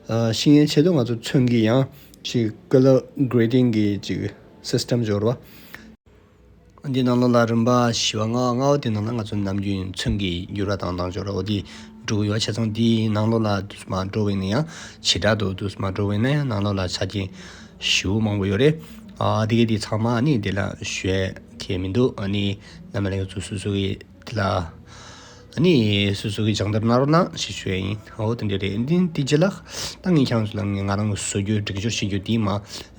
ཨ་ཤེས་ཡོན་ཆེད་དུ་ང་ཚོ་ཚོན་གྱི་ཡང་ཅིག་color grading གི་ཅིག་system ཅིག་ཡོད་རེད་བ། འདི་ནང་ལོགས་ལ་རིམ་པ་བཞི་པ་ལྔ་པ་ལྔ་པ་དེ་ནང་ལ་ང་ཚོ་ནམ་རྒྱུན་ཚོན་གྱི་འགྱུར་བ་དང་དང་འབྱོར་བ་འོ་དེ་འགྲོ་གི་ཡོད། བྱས་ཙང་དེའི་ནང་ལོགས་ལ་དུས་མ་འགྲོ་བས་ན་ཡང་བྱེ་བྲག་ཏུ་དུས་མ་འགྲོ་བས་ན་ཡང་ནང་ལོགས་ལ་ཆ་རྐྱེན་ཞེ་པོ་མང་པོ་ཡོད་རེད། ཨ་དེ་ག་དེ་ཚང་མ་ནི་དེ་ལ་ཞུ་ཡ་གལ་མི་འདུག་ཨ་ནི་རྣམ་པ་ལྷན་རྒྱས་ཚོ་སོ་སོ་གི་དེ་ལ་ཨ་ནི་སོ་སོ་གི་སྦྱང་བརྡར་གནང་རོགས་གནང་ཞེས་ཞུ་ཡ་ཡིན། འོ་དེ་འདྲ་རེད། འདི་འདི་རྗེས་ལ་ད་ངས་ཁྱེད་རང་ཚོ་ལ་ངས་ང་རང་གི་བཟོ་རྒྱུ་སྒྲིག་སྦྱོར་བྱེད་རྒྱུ་དེ་མ་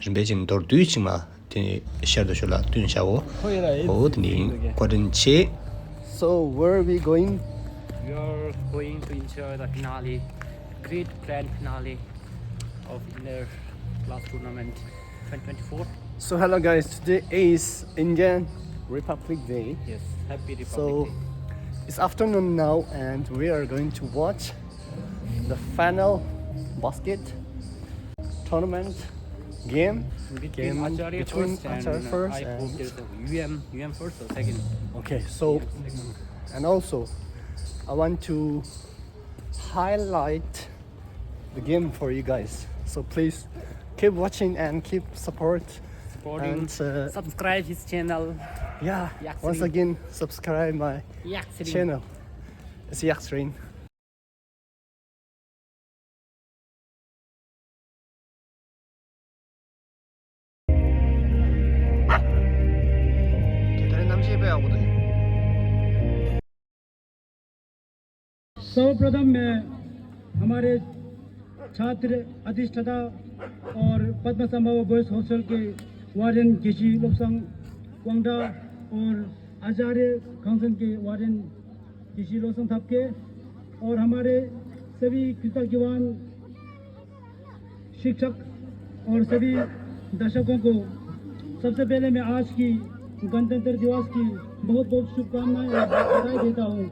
རིམ་པས་ཅིག་མདོར་བསྡུས་ཅིག་མ་དེ་ཤར་དུ་ཤོར་ལ་བསྟུན་བྱའོ། འོ་དེ་འདྲ་ཡིན། བཀའ་དྲིན་ཆེ། So where are we going? We are going to enjoy the finale, great grand finale of inner class tournament twenty twenty-four. So hello guys, today is Indian Republic Day. Yes, happy Republic So Day. It's afternoon now and we are going to watch the final basket tournament game between game Acharya between first and Acharya uh, first I and hope there's a U M, U M first or second. Okay, so U M second. And also I want to highlight the game for you guys. So please keep watching and keep support supporting and uh, subscribe his channel. Yeah, Yaxrin. Once again subscribe my Yaxrin. Channel. It's Yaxrin. सर्वप्रथम मैं हमारे छात्र अधिष्ठाता और पद्म संभव boys hostel के वार्डन केशी लोब्संग वांगडा और आचार्य कांगसन के वार्डन केशी लोब्संग थपके और हमारे सभी कृतज्ञवान शिक्षक और सभी दर्शकों को सबसे पहले मैं आज की गणतंत्र दिवस की बहुत बहुत शुभकामनाएं और बधाई देता हूँ।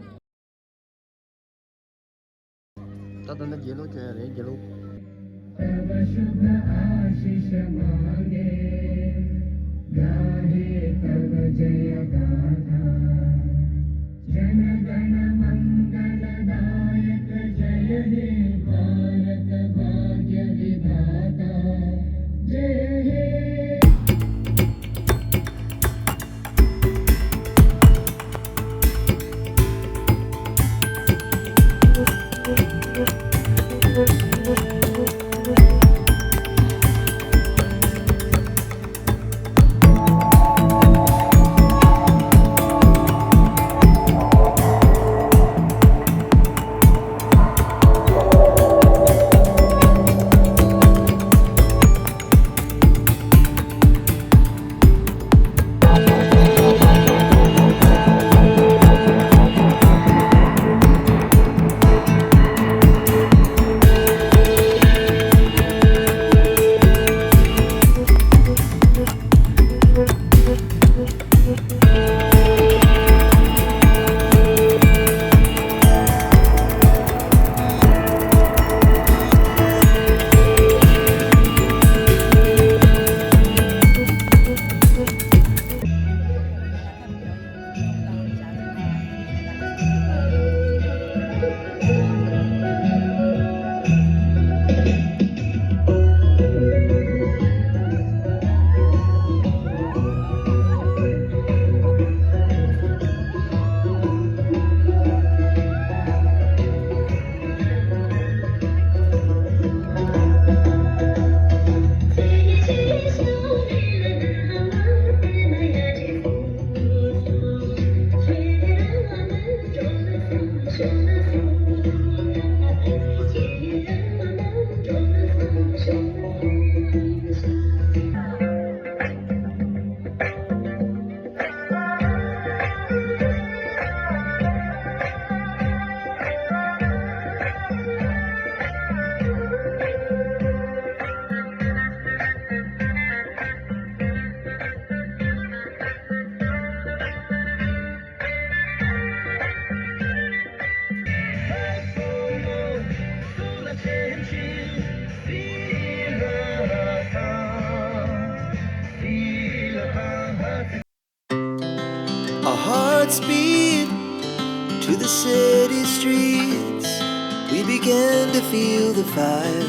ད་ད་ནི་དགེ་ལུགས་ཁྱོད་རེད་དགེ་ལུགས། तव शुभ आशीष मांगे, गाहे तव जय गाथा। जन गण मंगलदायक जय हे भारत भाग्य विधाता। जय हे। Speed to the city streets, we began to feel the fire.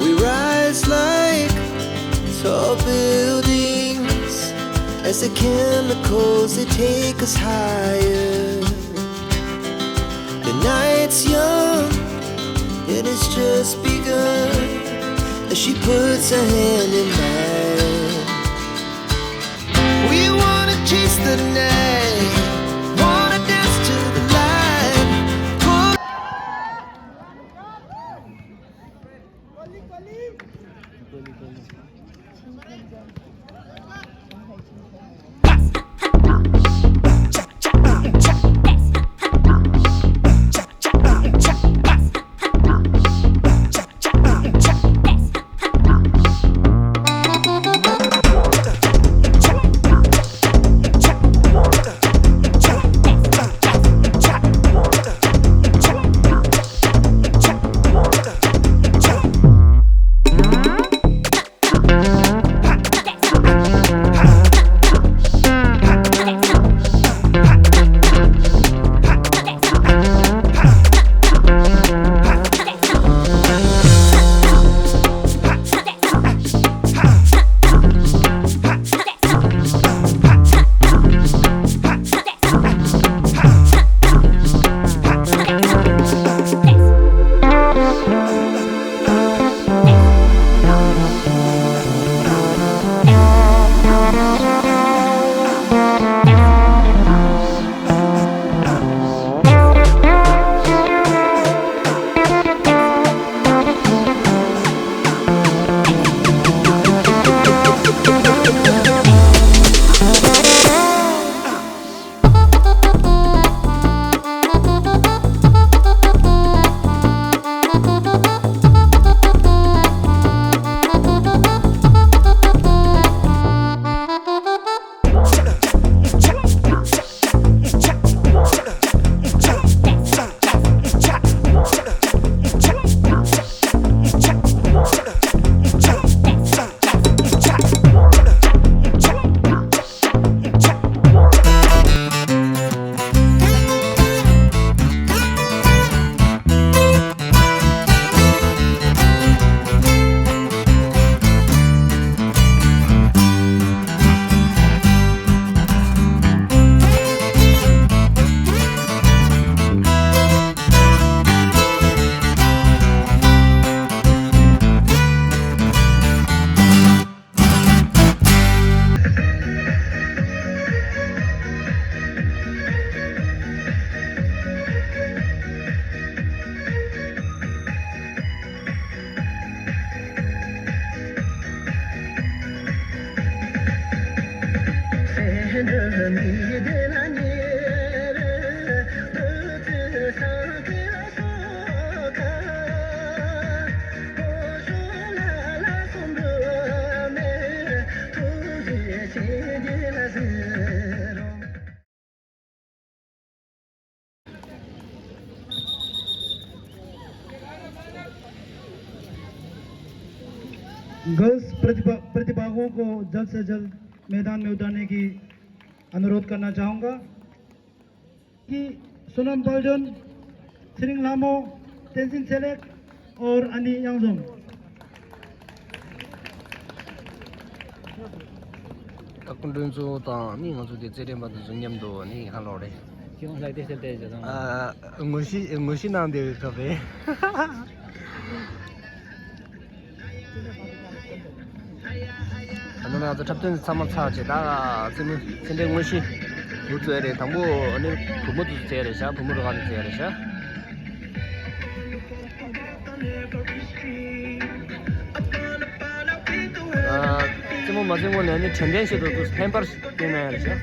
We rise like tall buildings as the chemicals, they take us higher. The night's young and it's just begun as she puts her hand in mine. We wanna chase the night, wanna dance to the light. Pull girls प्रतिभा, प्रतिभागों को जल्द से जल्द मैदान में उतारने की अनुरोध करना चाहूँगा। कि सोनम पल्जन, छिरिङ लामो, तेन्जिन सेलेक और अनि याङजोङ। ད་སྐུ་མགྲོན་ཚོ་དང་ནི་ང་ཚོ་དེ་རྩེད་འགྲན་པ་དེ་ཚོ་མཉམ་དུ་ནི་ཧ་ལོ་རེད། ཁྱོད་ལ་དེ་ཟེར་ཏེ་ཇ་དང་། ཨ། ངོ་ཤེས་ངོ་ཤེས་གནང་དེ་ག་བས། ད་ནང་ང་ཚོ་འཁྲབ་སྟོན་ཚང་མ་ཚར་རྗེས་ད་རྩེད་མོ་རྩེད་འགྲན་དངོས་གཞི་འུ་ཚོ་ཡ་རེད། དང་པོ་ནི་བུ་མོ་དེ་ཚོ་རྩེ་ཡ་རེད་ཤག་བུ་མོ་རུ་ཁག་དེ་རྩེ་ཡ་རེད་ཤག་ཨ། རྩེད་མོ་མ་རྩེ་སྔོན་ནས་ནི་དྲན་རྟེན་ཞིག་ཏུ་འདུག་ཕན་པར་སྟོན་ན་ཡ་རེད་ཤག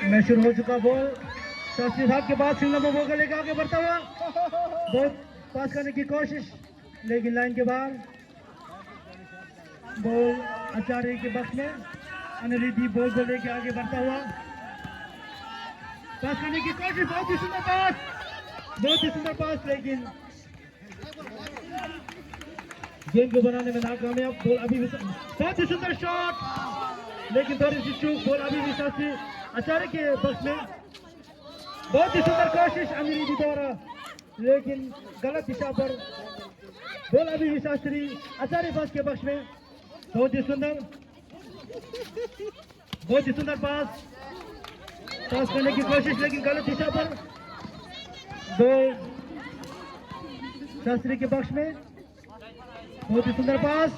मशहूर हो चुका बॉल। तस्वीर हाथ के बाद सिंगल नंबर बॉल को लेकर आगे बढ़ता हुआ। बॉल पास करने की कोशिश, लेकिन लाइन के बाहर। बॉल आचार्य के बक्स में। अनिरुद्धि बॉल को लेकर आगे बढ़ता हुआ। पास करने की कोशिश, बहुत ही सुंदर पास, बहुत ही सुंदर पास, लेकिन गेंद को बनाने में नाकामयाब। बॉल अभी भी, बहुत ही सुंदर शॉट, लेकिन थोड़ी सी चूक। बॉल अभी भी शास्त्री आचार्य के पक्ष में। बहुत ही सुंदर कोशिश अमीरी द्वारा, लेकिन गलत दिशा पर। बॉल अभी भी शास्त्री आचार्य पास के पक्ष में। बहुत ही सुंदर, बहुत ही सुंदर पास, पास करने की कोशिश, लेकिन गलत दिशा पर। बॉल शास्त्री के पक्ष में। बहुत ही सुंदर पास।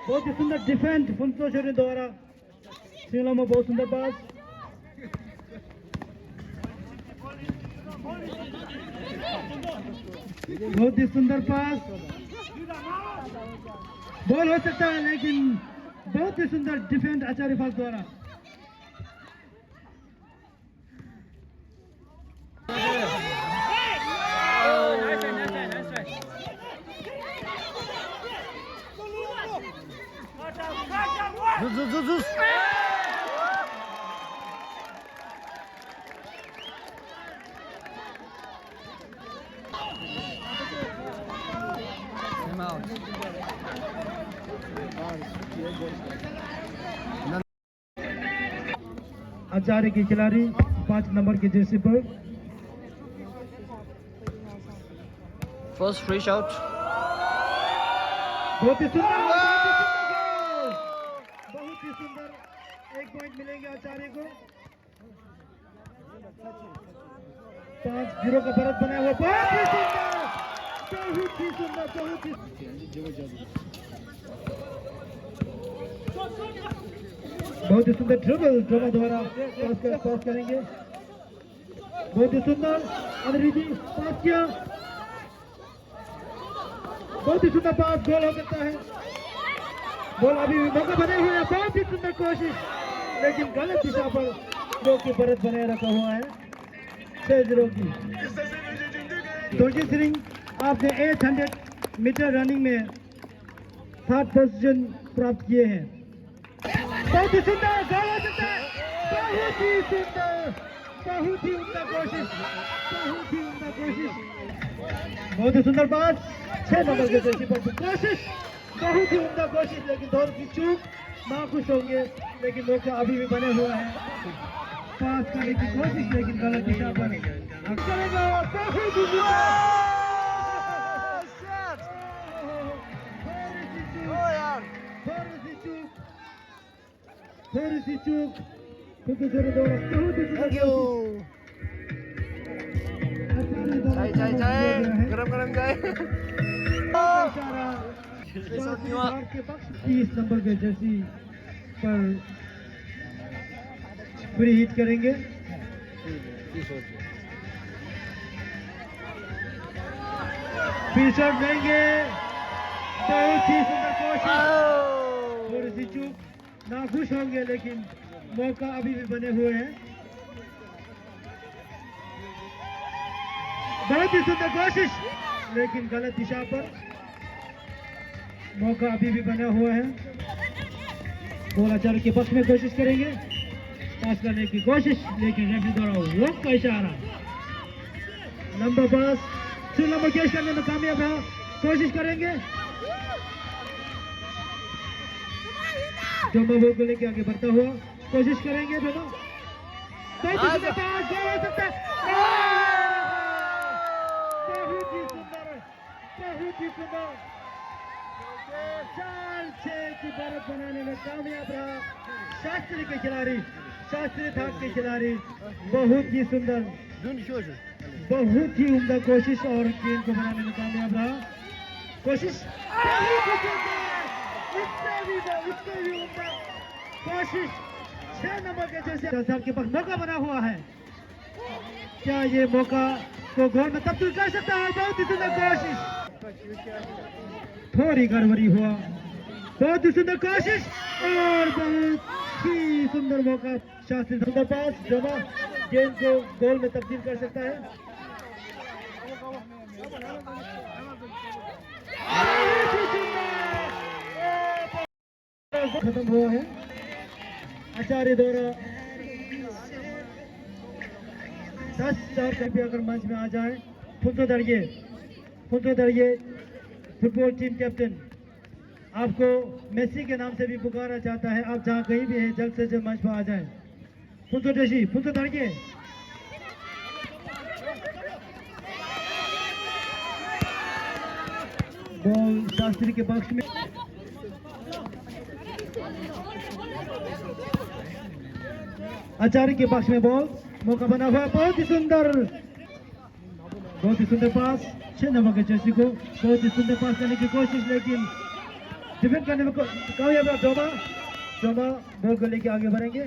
बहुत ही सुंदर डिफेंड फुनसो छोरे द्वारा। सिंह लामा, बहुत सुंदर पास। बहुत ही सुंदर पास। बॉल हो सकता है, लेकिन बहुत ही सुंदर डिफेंड आचार्य पास द्वारा। आचार्य के खिलाड़ी पाँच नंबर के जर्सी पर। First free shot. बहुत ही सुंदर, बहुत ही सुंदर गोल, बहुत ही सुंदर। एक पॉइंट मिलेंगे आचार्य को। पाँच जीरो का बढ़त बनाया हुआ, बहुत ही सुंदर, बहुत ही सुंदर, बहुत ही, बहुत ही सुंदर ड्रिबल, ड्रिबल द्वारा पास कर, पास करेंगे। बहुत ही सुंदर, अनिरुद्धि पास किया। बहुत ही सुंदर पास, गोल हो सकता है। बॉल अभी भी मौका बने हुए हैं, बहुत ही सुंदर कोशिश, लेकिन गलत दिशा पर लोग की बढ़त बनाए रखा हुआ है। छह जीरो की। दोर्जी सिरिंग, आपने एट हंड्रेड मीटर रनिंग में थर्ड पोजीशन प्राप्त किए हैं। बहुत ही सुंदर, बहुत ही सुंदर, बहुत ही सुंदर, बहुत ही उम्दा कोशिश, बहुत ही उम्दा कोशिश। बहुत ही सुंदर पास, छह नंबर के जर्सी पर कोशिश, बहुत ही उम्दा कोशिश, लेकिन दौर की चूक। नाखुश होंगे, लेकिन मौका अभी भी बने हुए हैं। पास करने की कोशिश, लेकिन गलत दिशा पर। करेगा, बहुत ही बुरा। थोड़ी सी चूक। थोड़ी सी चूक। थोड़ी सी चूक। क्योंकि जरा दौड़ बहुत ही बुरा। चाय, चाय, चाय। गरम, गरम चाय। इशारा। के पक्ष तीस नंबर के जर्सी पर प्री हिट करेंगे। प्री शॉट लेंगे। बहुत ही सुंदर कोशिश। थोड़ी सी चूक। नाखुश होंगे, लेकिन मौका अभी भी बने हुए हैं। बहुत ही सुंदर कोशिश, लेकिन गलत दिशा पर। मौका अभी भी बना हुआ है। गोलाचार के पक्ष में कोशिश करेंगे पास करने की कोशिश, लेकिन रेफरी द्वारा वॉक का इशारा। लंबा पास, फिर लंबा कैच करने में कामयाब रहा। कोशिश करेंगे, डोमा बॉल को लेके आगे बढ़ता हुआ, कोशिश करेंगे डोमा। बहुत ही सुंदर पास, गोल हो सकता है। बहुत ही सुंदर, बहुत ही सुंदर। चार छह की बढ़त बनाने में कामयाब रहा शास्त्री के खिलाड़ी, शास्त्री थाट के खिलाड़ी। बहुत ही सुंदर, बहुत ही उम्दा कोशिश और गेंद को बनाने में कामयाब रहा। कोशिश बहुत ही सुंदर, उससे भी, उससे भी उम्दा कोशिश। छह नंबर के जर्सी के पास मौका बना हुआ है। क्या ये मौका को गोल में तब्दील कर सकता है? बहुत ही सुंदर कोशिश। थोड़ी गड़बड़ी हुआ। बहुत ही सुंदर कोशिश और बहुत ही सुंदर मौका। शास्त्री सुंदर पास, डोमा गेंद को गोल में तब्दील कर सकता है। बहुत ही सुंदर। खत्म हुआ है। आचार्य द्वारा दस चार कृपया अगर मंच में आ जाए। फुंसो दर्गे, फुंसो दर्गे, फुटबॉल टीम कैप्टन, आपको मेसी के नाम से भी पुकारा जाता है। आप जहाँ कहीं भी हैं, जल्द से जल्द मंच पर आ जाएं। फुंसो दर्गे, फुंसो दर्गे। बॉल शास्त्री के बॉक्स में। आचार्य के पक्ष में बॉल, मौका बना हुआ है, बहुत ही सुंदर, बहुत ही सुंदर पास, छह नंबर के जर्सी को बहुत ही सुंदर पास करने की कोशिश, लेकिन डिफेंड करने में को- कामयाब रहा डोमा। डोमा बॉल को लेके आगे बढ़ेंगे।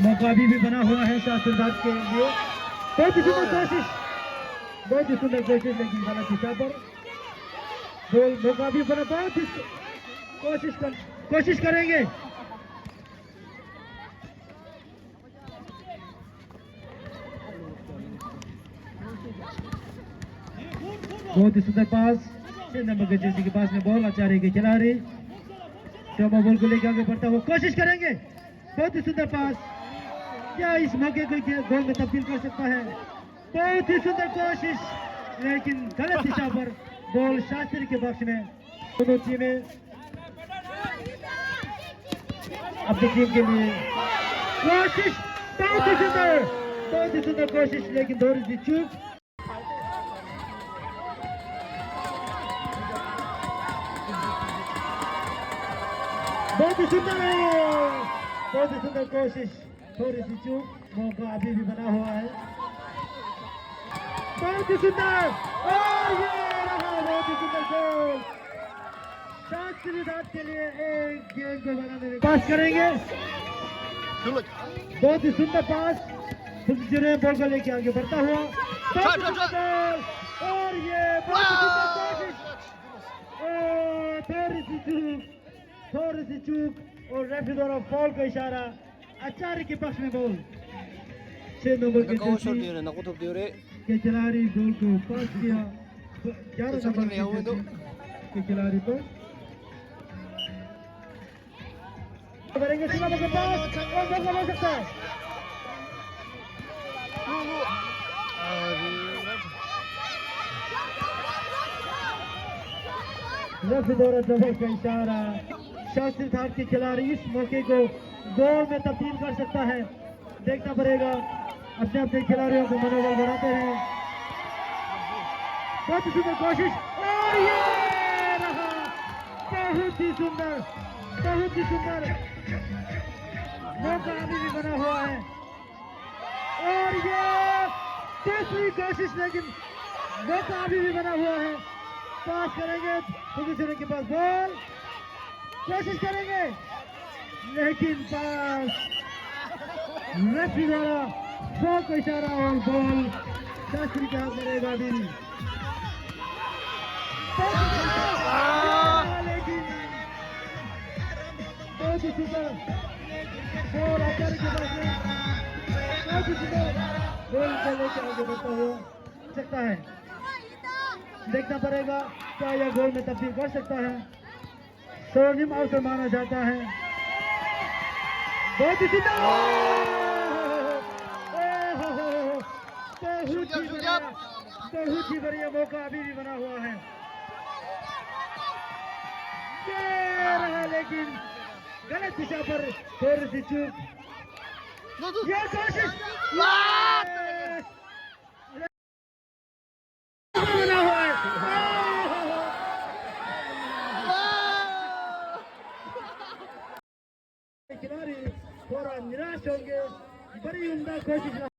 मौका अभी भी बना हुआ है शास्त्री थाट के लिए। बहुत ही सुंदर कोशिश, बहुत ही सुंदर कोशिश, लेकिन गलत दिशा पर। गोल मौका भी बना, बहुत ही सु- कोशिश कर, कोशिश करेंगे। बहुत ही सुंदर पास, छह नंबर के जर्सी के पास में बॉल, आचार्य के खिलाड़ी डोमा बॉल को लेकर आगे बढ़ता हुआ कोशिश करेंगे। बहुत ही सुंदर पास, क्या इस मौके को ये गोल में तब्दील कर सकता है? बहुत ही सुंदर कोशिश, लेकिन गलत दिशा पर बॉल शास्त्री के पक्ष में। दोनों टीमें अपनी टीम के लिए कोशिश, बहुत ही सुंदर, बहुत ही सुंदर कोशिश, लेकिन थोड़ी सी चूक। बहुत ही सुंदर है, बहुत ही सुंदर कोशिश, थोड़ी सी चूक, मौका अभी भी बना हुआ है। बहुत ही सुंदर, और ये रहा बहुत ही सुंदर गोल। शास्त्री थाट के लिए एक गेंद को बनाने में पास करेंगे। बहुत ही सुंदर पास, सुंदर बॉल को लेके आगे बढ़ता हुआ। बहुत ही सुंदर, और ये बहुत ही सुंदर कोशिश। ओ, थोड़ी सी चूक, थोड़ी सी चूक और रेफरी द्वारा फाउल का इशारा। आचार्य के पक्ष में बॉल। छह नंबर के जर्सी के खिलाड़ी बॉल को पास किया। ग्यारह नंबर के जर्सी के खिलाड़ी पर। करेंगे सीमा के पास और मौका मिल सकता है। रेफरी द्वारा डबल का इशारा। शास्त्री थाट के खिलाड़ी इस मौके को गोल में तब्दील कर सकता है। देखना पड़ेगा, अपने अपने खिलाड़ियों को मनोबल बढ़ाते रहें। बहुत ही सुंदर कोशिश, और ये रहा, बहुत ही सुंदर, बहुत ही सुंदर। मौका अभी भी बना हुआ है, और ये दूसरी कोशिश, लेकिन मौका अभी भी बना हुआ है। पास करेंगे, पोजीशन के पास बॉल, कोशिश करेंगे, लेकिन पास रेफरी द्वारा फाउल का इशारा और बॉल शास्त्री के हाथ में रहेगा अभी। लेकिन बहुत ही सुंदर बॉल आचार्य के पास में, बहुत ही सुंदर बॉल को लेकर आगे बढ़ता हुआ सकता है। देखना पड़ेगा क्या यह गोल में तब्दील कर सकता है। स्वर्णिम अवसर माना जाता है। बहुत ही सीधा। ओहो, बहुत ही बढ़िया, बहुत ही बढ़िया मौका अभी भी बना हुआ है। ये रहा, लेकिन गलत दिशा पर थोड़ी सी चूक। ये कोशिश। बना हुआ है। खिलाड़ी थोड़ा निराश होंगे। बड़ी उम्दा कोशिश।